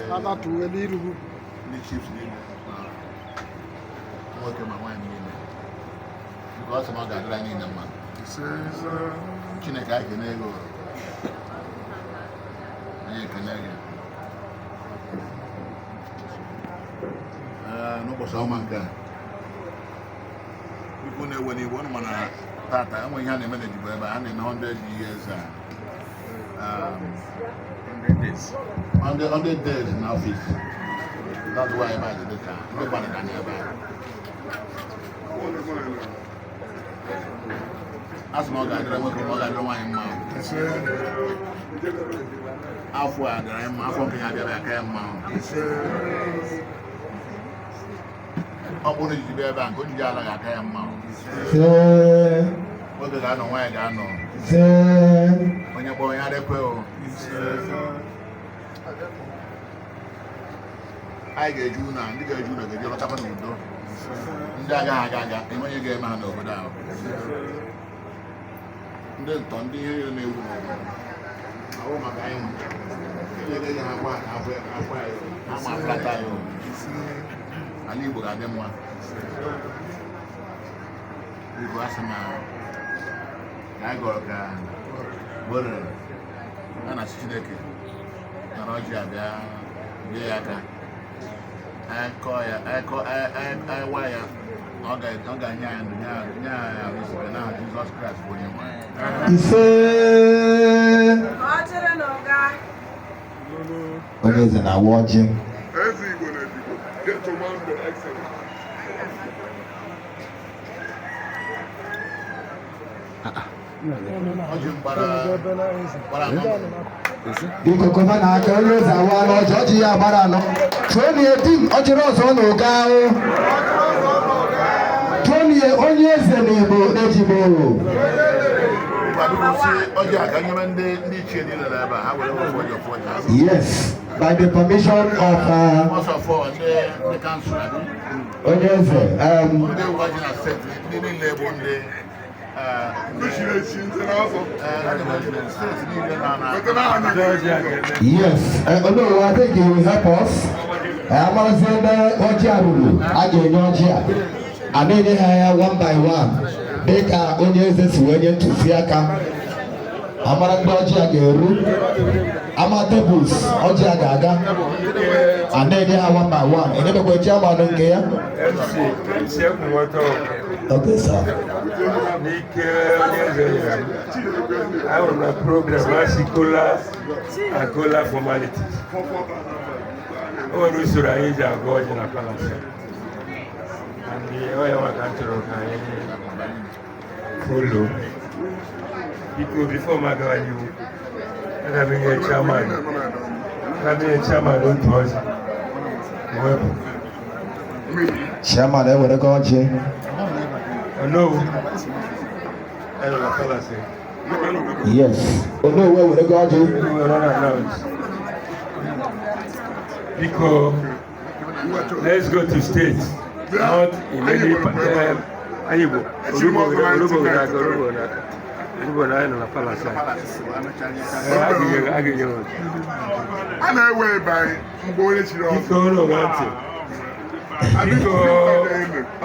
Ndị chiefs niile, ma nwoke ma nwaanyị niile, biko, ọ sị na ọ ga-adịrị anyị niile mma. Chineke, anyị kene ego, anyị ekene gị. Ee, n'ụbọchị ọma nke a, biko, na-ewe n'iwe ọnụ, mana tata enwe ihe a na-eme na Ejigbo ebe a. A na-eme 100 years, 100 100 days in office. That's why ebe a dị ka ndị mmadụ ka ebe a. A sị na ọ ga-adịrị nwoke ma ọ ga-adịrị nwaanyị mma. Afọ a dịrị anyị mma, afọ nke ya bịara aka ya mma. Ọ bụrụ ijiji bịa ebe a, nke ojiji alaghị aka ya mma. Nwoke ga-anọ, nwaanyị ga-anọ, onye kpọọ onye adekwe o. Anyị ga-eju ụlọ, ndị ga-eju ụlọ ga-eje lọtakwa n'udo. Ndị agaghị aga aga, enweghị ga-eme ha n'obodo ahụ. Ndị ntọ, ndị ihe niile na-ewu n'obodo ahụ maka anyị nwe Chineke ga ha gwa na afọ afọ anyị ama aflata anyị o. Ala Igbo ga-adị mma. Igbo, asị na ka anyị gọrọ ka were a na-asị Chineke nara ọjị abịa bie ya aka. Anyị kọọ ya, anyị kọọ, anyị wa ya, ọ ga-enye anyị ndụ, nye anyị ahụ isi ike n'aha Jizọs Kraịst bụ onye nwe anyị. Ise. Ọchịrị na ụga. Onye eze na-awa ọjị. Eze Igbo na Ejigbo, gentleman the excellent. Ọjị mgbara gbara anọ. Biko, kọba na aka. Onye eze awa n'ọjị, ọjị ya gbara anọ. Tụọ di ọjịrị ọzọ na ụga ahụ. Tụọ onye eze na Igbo n'Ejigbo. Ngwa, biko, si ọjị a ka nyere ndị ichie niile nọ ebe a, ha were ofu ọjị, ofu ọjị. Yes, by the permission of First of all, ndị council abi? Onye eze, Ndị ewu ọjị na steeti, ndị niile bụ ndị Ndị chiri echi, ndị na-azọ. Ndị steeti niile nọ na Weta na anyị ga-eji. Yes, Onowu, I think you will help us. Amarazie ndị ọjị a ruru, a ga-enye ọjị a. A na-enye ha ya one by one, dịka onye eze si wee nye ntụziaka. Amara ndị ọjị a ga-eru, ama tables ọjị a ga-aga. A na-enye ha one by one. Enyebekwa chairman nke ya. MC, MC Ekwumoto. Okay, sir. N'ike onye eze nyere m, ahụrụ m na program asị kola and kola formalities. O nwere usoro anyị ji agụ ọjị na palace. And ọ ya nwa ka m chọrọ ka anyị follow. Biko, before m agawa n'ihu, aga m enye chairman otu ọjị. Wepụ. Chairman ewerego ọjị. Onowu. Anyị nọ na palace. Yes. Onowu ewerego ọjị. We were unannounced. Biko, let's go to state, not in any anyị bụ Olugbo, Olugbo n'aka, Olugbo n'aka, Olugbo na anyị nọ na palace anyị. Ee, a ga-enye ha otu. A na-ewe ebe anyị mgbe onye chiri ọzọ. Biko, unu gee ntị. Biko,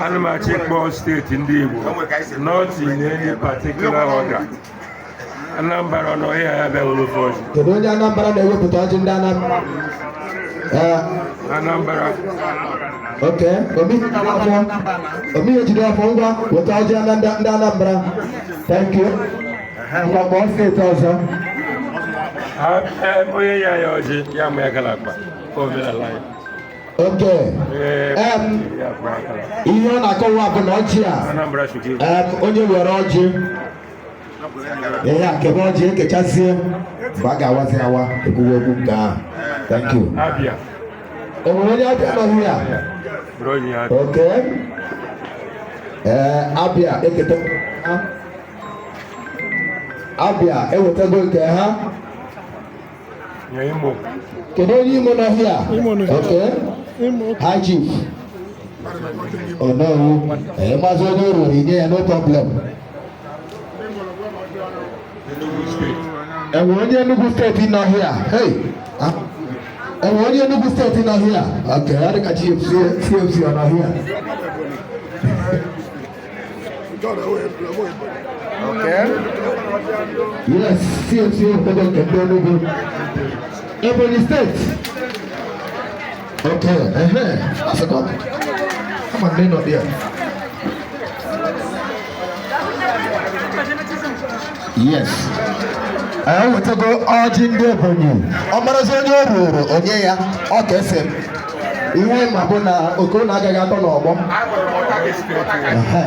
ana m achọ ịkpọ steeti ndị Igbo, not in any particular order. Anambra nọ ihe ya bịa were ofe ọjị. Kedu onye Anambra na-ewepụta ọjị, ndị Anambra? Ee, Anambra. Okay. Omi afọ. Omi ejide afọ, ngwa, weta ọjị na ndị Anambra. Thank you. Ngwa, kpọọ steeti ọzọ. Onye ya ya ọjị ya ma ya gara akpa omenala anyị. Okay. Onye ya akpa akara. Ihe ọ na-akọwa bụ na ọjị a Anambra should give. Onye were ọjị ihe a kebe ọjị ekechazie mgbe a ga-awazi awa ekwuwe okwu nke ahụ. Thank you. Abia. O nwere onye Abịa nọ ya? Bụrụ onye Abia. Okay. Ee, Abịa ekete ha. Abịa ewetago nke ha. Nye Imo. Kedu onye Imo nọ here? Okay. High Chief. Onowu. Ee, maazị onye ruru inye ya, no problem. Enugu Steeti. Enwere onye Enugu Steeti nọ here? Hey. Ah. Enwe onye Enugu Steeti nọ here? Okay, ọ dị ka CFC, CFC ọ nọ here? Okay. Yes, CFC obodo nke ndị Enugu. Ebonyi Steeti. Okay, ehe, asịkwa. Ama ndị nọ there. Yes. Anyị wetago ọjị ndị Ebonyi. Ọ marazi onye o ruru onye ya, ọ ka ese. Ihe ma bụ na Okoro agaghị atọ n'ọgbọ. Ehe.